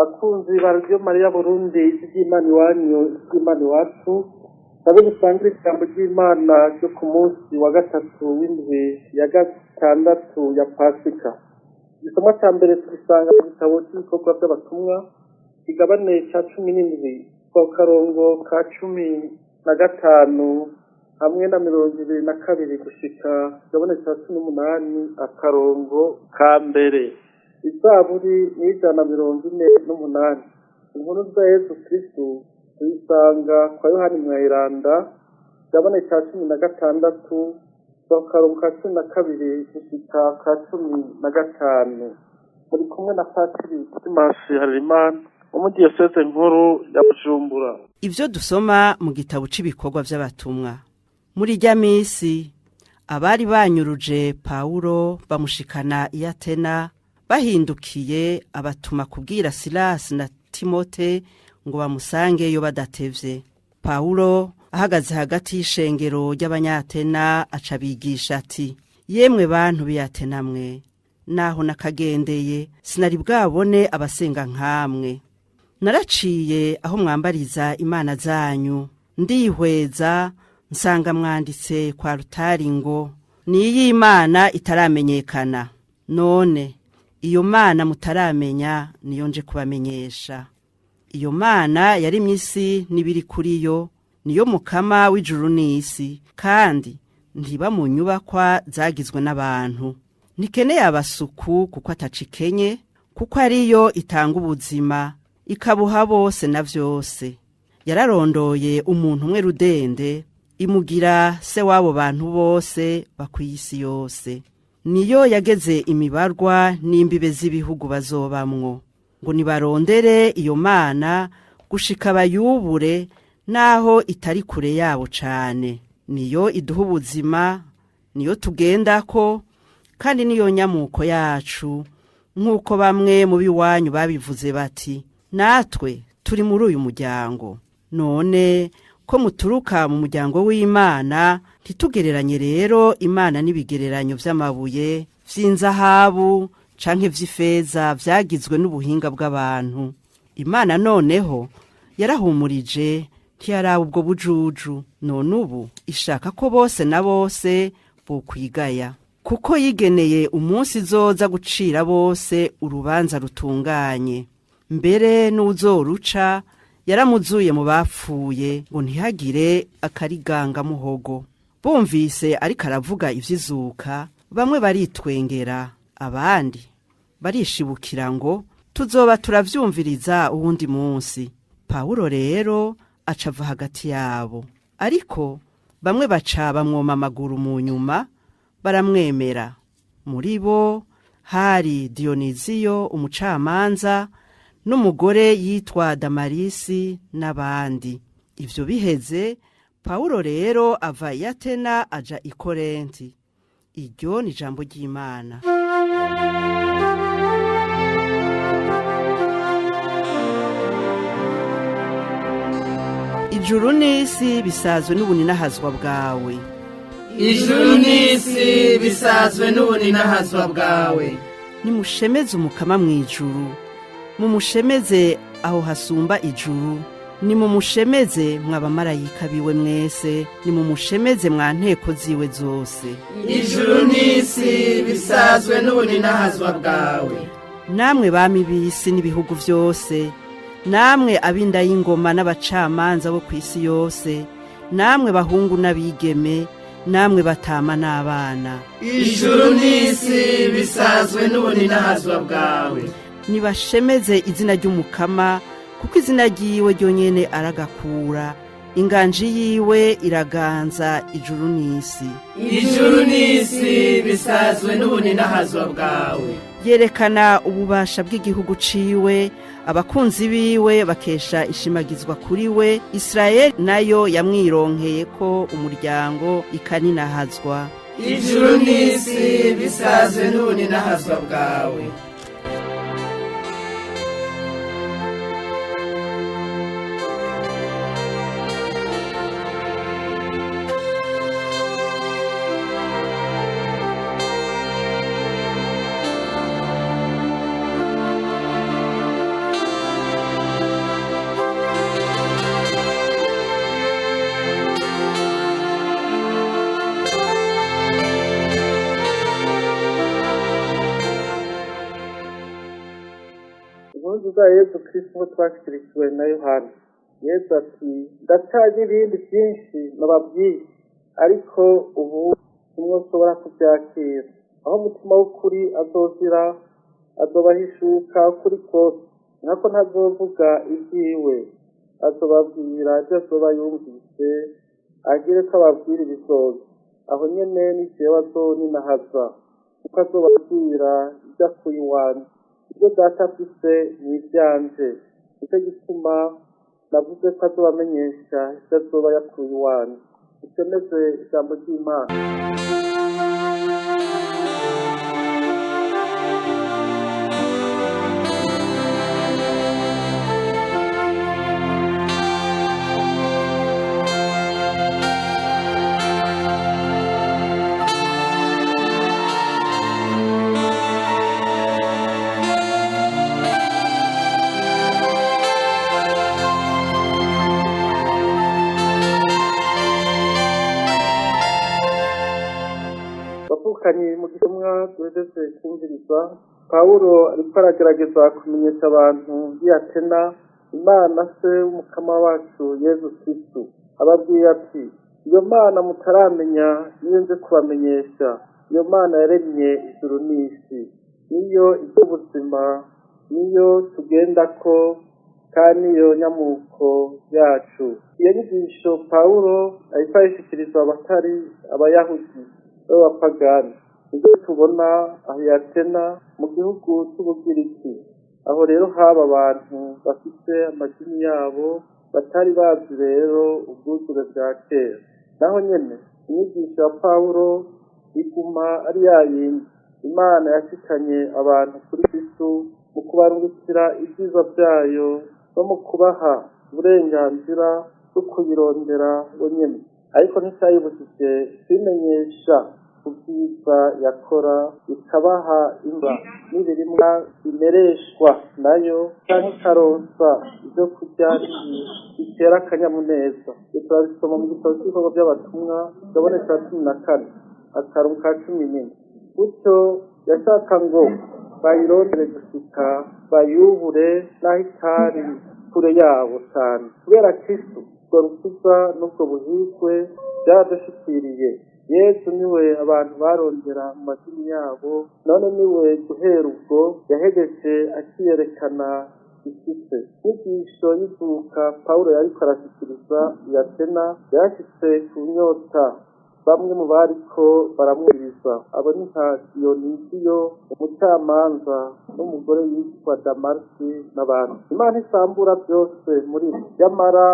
Bakunzi ba Radiyo Mariya Burundi, ry'Imana iwanyu, ry'Imana iwacu, babe dusangire ijambo ry'Imana ryo ku munsi wa gatatu w'indwi ya gatandatu ya Pasika. Igisomwa ca mbere tugisanga mu gitabo c'ibikorwa vy'abatumwa, kigabane ca 17, ku karongo ka 15 hamwe na 22 gushika kigabane ca 18 akarongo ka mbere. Izaburi ni 148. Inkuru za Yesu Kristu tuyisanga kwa Yohani Mweranda, kigabane ca 16, akarongo ka 12 gushika ka 15. Muri kumwe na Patiri Dimasi Harerimana wo muri diyoseze nkuru ya Bujumbura. Ivyo dusoma mu gitabo c'ibikorwa vy'abatumwa. Muri rya misi abari banyuruje Pawulo bamushikana i Atena, bahindukiye abatuma kubwira Silasi na Timote ngo bamusangeyo badatevye. Pawulo ahagaze hagati y'ishengero ry'Abanyatena aca abigisha ati: "Yemwe bantu b'i Atena mwe, naho nakagendeye sinari bwabone abasenga nkamwe. Naraciye aho mwambariza imana zanyu, ndihweza nsanga mwanditse kwa rutari ngo niy'Imana itaramenyekana. None iyo mana mutaramenya niyo nje kubamenyesha. Iyo mana yaremye isi n'ibiri kuri yo, niyo mukama w'ijuru n'isi, kandi ntiba mu nyubakwa zagizwe n'abantu. Ntikeneye abasuku kuko atacikenye, kuko ariyo itanga ubuzima, ikabuha bose na vyose. Yararondoye umuntu umwe rudende, imugira se w'abo bantu bose bakwiye isi yose. Niyo yageze imibarwa n'imbibe z'ibihugu bazobamwo, ngo nibarondere iyo mana gushika bayubure, naho itari kure yabo cane. Niyo iduha ubuzima, niyo tugendako, kandi niyo nyamuko yacu, nk'uko bamwe mu b'iwanyu babivuze bati: natwe turi muri uyu muryango. None ko muturuka mu muryango w'Imana, ntitugereranye rero Imana n'ibigereranyo vy'amabuye, vy'inzahabu canke vy'ifeza vyagizwe n'ubuhinga bw'abantu. Imana noneho yarahumurije, ntiyaraba ubwo bujuju. None ubu ishaka ko bose na bose bokwigaya, kuko yigeneye umunsi izoza gucira bose urubanza rutunganye. Mbere n'uzoruca yaramuzuye mu bapfuye, ngo ntihagire akariganga muhogo." Bumvise ariko aravuga ivy'izuka, bamwe baritwengera, abandi barishibukira ngo: "Tuzoba turavyumviriza uwundi munsi." Pawulo rero acava hagati yabo, ariko bamwe baca bamwoma amaguru, mu nyuma baramwemera. Muri bo hari Diyoniziyo umucamanza n'umugore yitwa Damarisi n'abandi. Ivyo biheze, Pawulo rero ava i Atena aja i Korenti. Iryo ni ijambo ry'Imana. Ijuru n'isi bisazwe n'ubuninahazwa bwawe. Ijuru n'isi bisazwe n'ubuninahazwa bwawe. Nimushemeze umukama mw'ijuru, mumushemeze aho hasumba ijuru. Nimumushemeze mwabamarayika biwe mwese, nimumushemeze mwa nteko ziwe zose. Ijuru n'isi bisazwe n'ubuninahazwa bwawe. Namwe bami b'isi n'ibihugu vyose, namwe ab'inda y'ingoma n'abacamanza bo kw'isi yose, namwe bahungu n'abigeme, namwe batama n'abana. Ijuru n'isi bisazwe n'ubuninahazwa bwawe. Nibashemeze izina ry'umukama, kuko izina ryiwe ryonyene aragakura. Inganji yiwe iraganza ijuru n'isi. Ijuru n'isi bisazwe n'ubuninahazwa bwawe. Yerekana ububasha bw'igihugu ciwe, abakunzi biwe bakesha ishimagizwa kuri we. Israel nayo yamwironkeye ko umuryango, ikaninahazwa. Ijuru n'isi bisazwe n'ubuninahazwa bwawe. Inkuru nziza ya Yezu Kristo nk'uko twashikirikiwe na Yohana. Yezu ati ndacaje ibindi byinshi nababwiye, ariko ubu ntimwoshobora kubyakira. Aho umutima w'ukuri azozira, azobahishuka ukuri kose. Nako ntazovuga ibyiwe, azobabwira ibyo azoba yumvise, agire ko ababwira ibizoza. Aho nyene ni jewe azoninahaza, kuko azobabwira ibyo akuye iwanje. Ibyo data afise ni ivyanje. Nico gituma navuze ko azobamenyesha ivyo azoba yakuye iwanje. Dukomeze ijambo ry'Imana. Bavukanye mu gitumwa duhejeje kumviriza, Pawulo ariko aragerageza kumenyesha abantu b'i Atena Imana se w'umukama wacu Yezu Kristo. Ababwiye ati iyo Mana mutaramenya niyo nje kubamenyesha. Iyo Mana yaremye ijuru n'isi, niyo iby'ubuzima, niyo tugendako, kandi niyo nyamuko yacu. Iyo nyigisho Pawulo ariko ayishikiriza abatari abayahudi b'abapagani. Nibyo tubona aho i Atena mu gihugu c'Ubugiriki. Aho rero haba abantu bafise amadini yabo batari bazi rero ubwuzure bwa kera. Naho nyene inyigisho ya Pawulo iguma ari yayindi. Imana yashikanye abantu kuri Kristo mu kubarungikira ibyiza vyayo no mu kubaha uburenganzira bwo kuyirondera bo nyene. Ariko nticayibujije kwimenyesha ku vyiza yakora, ikabaha imva n'ibirimwa bimereshwa nayo, canke ikaronsa ivyo kurya bitera akanyamuneza. Ivyo turabisoma mu gitabo c'ibikorwa vy'abatumwa, kigabane ca 14, akarongo ka 14. Gutyo yashaka ngo bayirondere gushika bayubure n'aho itari kure yabo cane. Kubera Kristo, ubwo rukiza n'ubwo buhirwe vyaradushikiriye. Yezu niwe abantu barondera mu madini yabo, none niwe guhera ubwo yahejeje akiyerekana ifise. Inyigisho y'izuka Pawulo yariko arashikiriza i Atena yarashitse ku nyota bamwe mu bariko baramwumviriza. Abo ni nka Diyonisiyo umucamanza n'umugore yitwa Damarisi n'abandi. Imana isambura byose muri bo, nyamara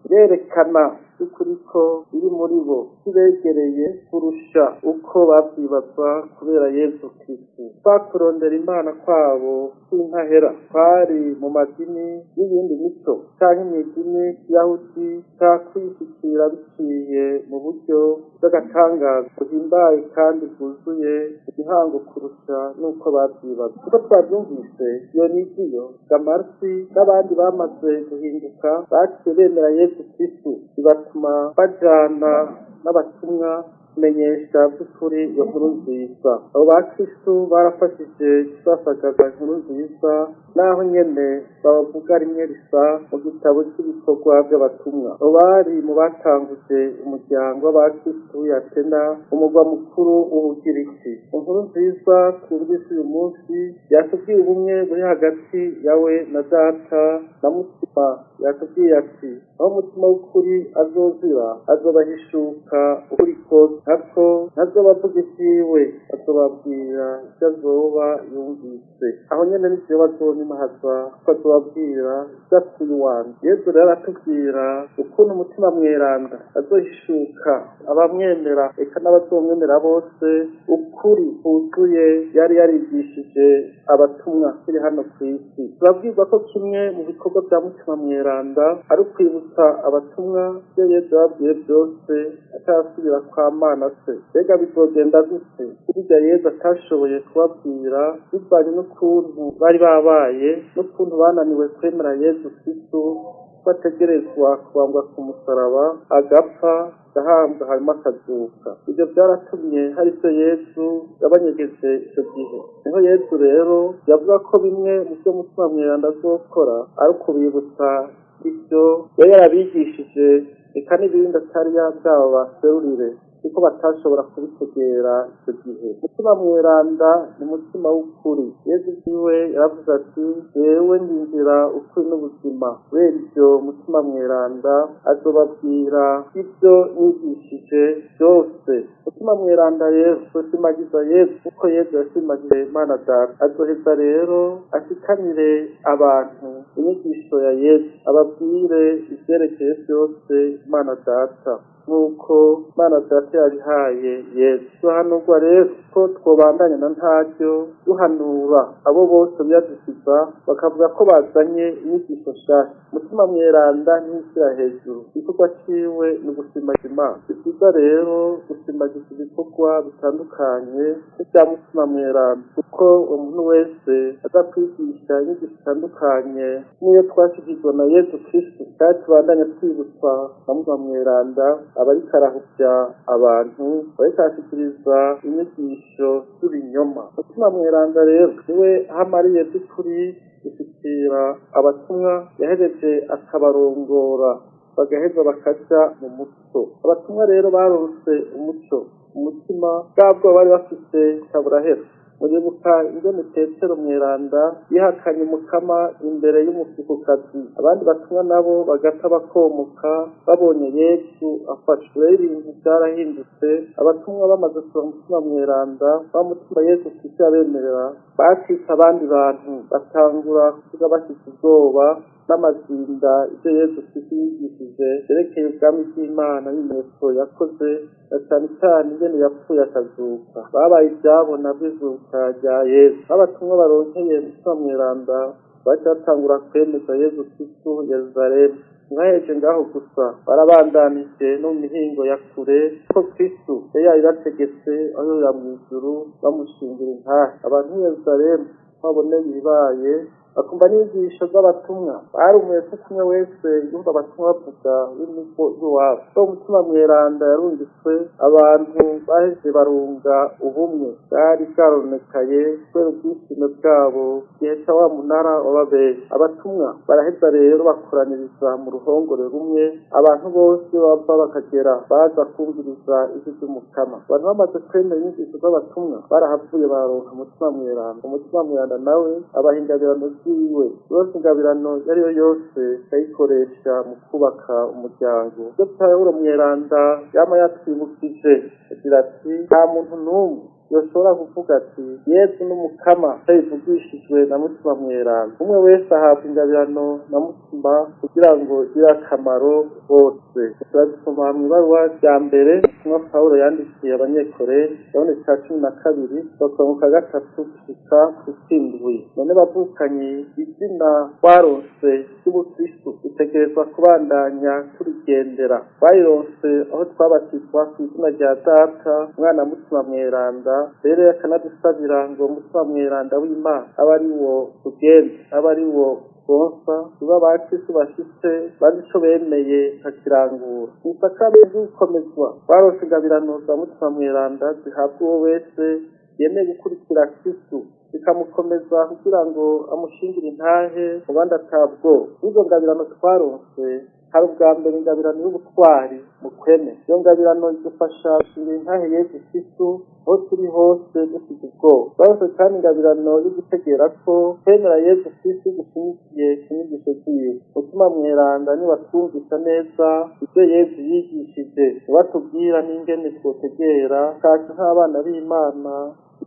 irerekana by'ukuri ko iri muri bo, ibegereye kurusha uko bavyibaza kubera Yezu Kristo. Kwa kurondera Imana kwabo kw'inkahera kwari mu madini y'iyindi mico canke mw'idini y'Kiyahudi, ca kwishikira biciye mu buryo bw'agatangaza buhimbaye kandi bwuzuye igihango kurusha n'uko bavyibaza. Kuko twavyumvise, Diyonisiyo, Damarisi n'abandi bamaze guhinduka baciye bemera Yezu Kristo, bibatuma bajana n'abatumwa kumenyesha by'ukuri iyo nkuru nziza. Abo ba Kristo barafashije gusasagaza inkuru nziza, naho nyene babavuga rimwe risa mu gitabo cy'ibikorwa by'abatumwa. Abo bari mu batanguje umuryango w'abakristo w'i Atena, umugwa mukuru w'Ubugiriki. Inkuru nziza twumvise uyu munsi yatubwiye ubumwe buri hagati yawe na data na mutima. Yatubwiye ati aho umutima w'ukuri azozira, azobahishuka ukuri kose. Nako ntazobavuga ivyiwe, azobabwira ivyo azoba yumvise. Aho nyene ni jewe azonimahaza, kuko azobabwira ivyo akuye iwanje. Yezu rero aratubwira ukuntu umutima mweranda azohishuka abamwemera, eka n'abazomwemera bose, ukuri kuzuye yari yarigishije abatumwa kiri hano kw'isi. Turabwirwa ko kimwe mu bikorwa vya mutima mweranda ari ukwibutsa abatumwa ivyo Yezu yababwiye vyose atarasubira kwa Mana se. Mbega bizogenda gute kurya Yezu atashoboye kubabwira bivanye n'ukuntu bari babaye n'ukuntu bananiwe kwemera Yezu Kristo ko ategerezwa kubambwa ku musaraba agapfa agahambwa hanyuma akazuka. Ivyo vyaratumye hari ivyo Yezu yabanyegeje ico gihe. Niho Yezu rero yavuga ko bimwe mu vyo Mutima Mweranda azokora ari ukubibutsa ivyo yari yarabigishije, eka n'ibindi atari bwabaserurire kuko batashobora kubitegera ico gihe. Mutima Mweranda ni mutima w'ukuri. Yezu ubwiwe yaravuze ati: jewe ndi inzira, ukuri n'ubuzima. Kubera ivyo Mutima Mweranda azobabwira ivyo nigishije vyose. Mutima Mweranda rero azoshimagiza Yezu kuko Yezu yashimagije Imana Data. Azoheza rero ashikanire abantu inyigisho ya Yezu, ababwire ivyerekeye vyose Imana Data nk'uko Imana Data yabihaye Yezu. Duhanurwa rero ko twobandanya na ntaryo duhanura abo bose biyadukiza bakavuga ko bazanye inyigisho nshasha. Mutima Mweranda ntiyishyira hejuru, igikorwa ciwe ni ugushimagiza Imana. Ni vyiza rero gushimagiza ibikorwa bitandukanye nk'ivya Mutima Mweranda, kuko umuntu wese aza kwigisha inyigisho zitandukanye n'iyo twashikirizwa na Yezu Kristo, kandi tubandanya twibutswa na Mutima Mweranda aba ariko arahuvya abantu, aba ariko arashikiriza inyigisho z'ibinyoma. Mutima Mweranda rero niwe ahamariye vy'ukuri gushikira abatumwa, yahejeje akabarongora bagaheza bakaja mu muco. Abatumwa rero baronse umuco, umutima bwa bwoba bari bafise bukaburahera. Muribuka ingene Petero Mweranda yihakanye Umukama imbere y'umusukukazi, abandi batumwa nabo bagata bakomoka babonye Yezu afashwe. Rero ibintu vyarahindutse, abatumwa bamaze kuronka Mutima Mweranda, wa mutima Yezu Kristo yabemerera, bacitse abandi bantu, batangura kuvuga bashize ubwoba n'amazinda ivyo Yezu Kristo yigishije vyerekeye ubwami bw'Imana n'ibimenyetso yakoze, na cane cane ingene yapfuye akazuka. Babaye ivyabona vy'izuka rya Yezu. Abatumwa baronkeye Mutima Mweranda baca batangura kwemeza Yezu Kristo Yeruzalemu. Ntibaheje ngaho gusa, barabandanije no mu mihingo ya kure, kuko Kristo yari yabibategetse ayoya mw'ijuru bamushingira intahe. Abantu b'i Yeruzalemu baboneye ibibaye, bakumva n'inyigisho z'abatumwa, barumiwe kuko umwe wese yumva abatumwa bavuga ururimi rw'iwabo. So Mutima Mweranda yarungitswe, abantu baheze barunga ubumwe bwari bwaronekaye kubera ubwishime bwabo igihe ca wa munara w'Ababeli. Abatumwa baraheza rero bakoraniriza mu ruhongore rumwe, abantu bose bava bakagera baza kumviriza ijwi ry'Umukama. Abantu bamaze kwemera inyigisho z'abatumwa barahavuye bararonka Mutima Mweranda. Umutima Mweranda nawe abaha ingabirano ziwe yose, ingabirano iyo ariyo yose akayikoresha mu kubaka umuryango. Ivyo Pawulo Mweranda yama yatwibukije agira ati: nta muntu n'umwe yoshobora kuvuga ati Yezu n'Umukama atabivugishijwe na Mutima Mweranda. Umwe wese ahabwa ingabirano na Mutima kugira ngo igire akamaro bose. Turabisoma mw'ibaruwa rya mbere ubutumwa Pawulo yandikiye Abanyekorenti, igabane ca 12 kuva ka 3 gushika ku 7. None bavukanye, izina twaronse ry'ubukristo dutegerezwa kubandanya turigendera. Twarironse aho twabatizwa kw'izina rya Data, Umwana, Mutima Mweranda. Rero akanadusabira ngo Mutima Mweranda w'Imana abe ari wo tugenda, abe ari wo twonsa, tube abakristo bashitse bazi ico bemeye bakakirangura. Mw'isakramento ry'ugukomezwa twaronse ingabirano za Mutima Mweranda zihabwa uwo wese yemeye gukurikira Kristo, bikamukomeza kugira ngo amushingire intahe mu bandi atabwoba. N'izo ngabirano twaronse hari ubwa mbere ingabirano y'ubutwari mu kwemera. Iyo ngabirano idufasha gushingira intahe Yezu Kristo aho turi hose dufite ubwoba. Twaronse kandi ingabirano yo gutegera ko kwemera Yezu Kristo gushimikiye ku nyigisho ziwe. Mutima Mweranda niwe atwumvisha neza ivyo Yezu yigishije, niwe atubwira n'ingene twotegera kacu nk'abana b'Imana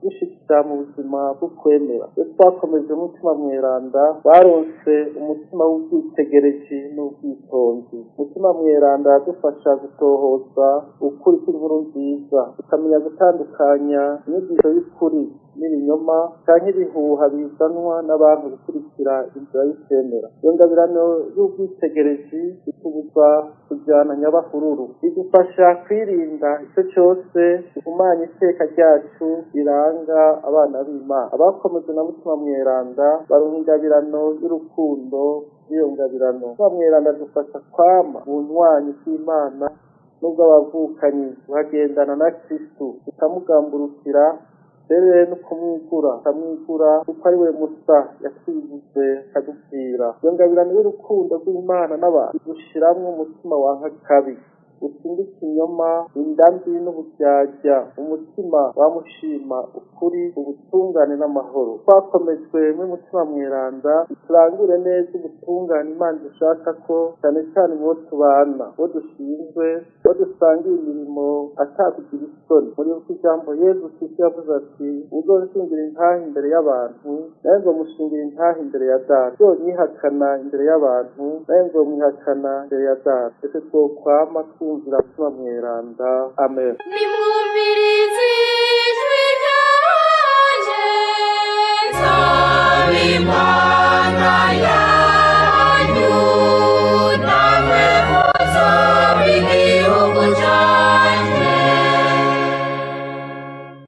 dushikira mu buzima bwo kwemera. Iyo twakomeje Mutima Mweranda, baronse umutima w'ubwitegereji n'ubwitonzi. Mutima Mweranda aradufasha gutohoza ukuri kw'inkuru nziza, tukamenya gutandukanya inyigisho y'ukuri n'ibinyoma canke ibihuha bizanwa n'abantu gukurikira inzira y'ukwemera. Iyo ngabirano y'ubwitegereji itubuza kujana nyabahururu, idufasha kwirinda ico cose gihumanya iteka ryacu riranga abana b'Imana. Abakomejwe na Mutima Mweranda baronka ingabirano y'urukundo. N'iyo ngabirano Mutima Mweranda adufasha kwama ubunywanyi bw'Imana n'ubw'abavukanyi, tukagendana na Kristu, tukamugamburukira mbere no kumwigura, tukamwigura kuko ari we Musa yatwigize akadupfira. Iyo ngabirano y'urukundo rw'Imana n'abantu idushiramwo umutima wanka kabi, utsinda ikinyoma, indambi n'uburyarya, umutima wamushima ukuri, ubutungane n'amahoro. Twakomejwe n'umutima mweranda, turangure neza ubutungane Imana idushaka ko, cane cane mubo tubana, bo dushinzwe, bo dusangiye imirimo atakugira isoni. Muribuka ijambo Yezu Kristo yavuze ati: "Uzonshingira intahe imbere y'abantu, nawe nzomushingira intahe imbere ya Data. Uzonyihakana imbere y'abantu, nawe nzomwihakana imbere ya Data." Ese twokwama twumvira Mutima mweranda. Amen. Nimwumvirize.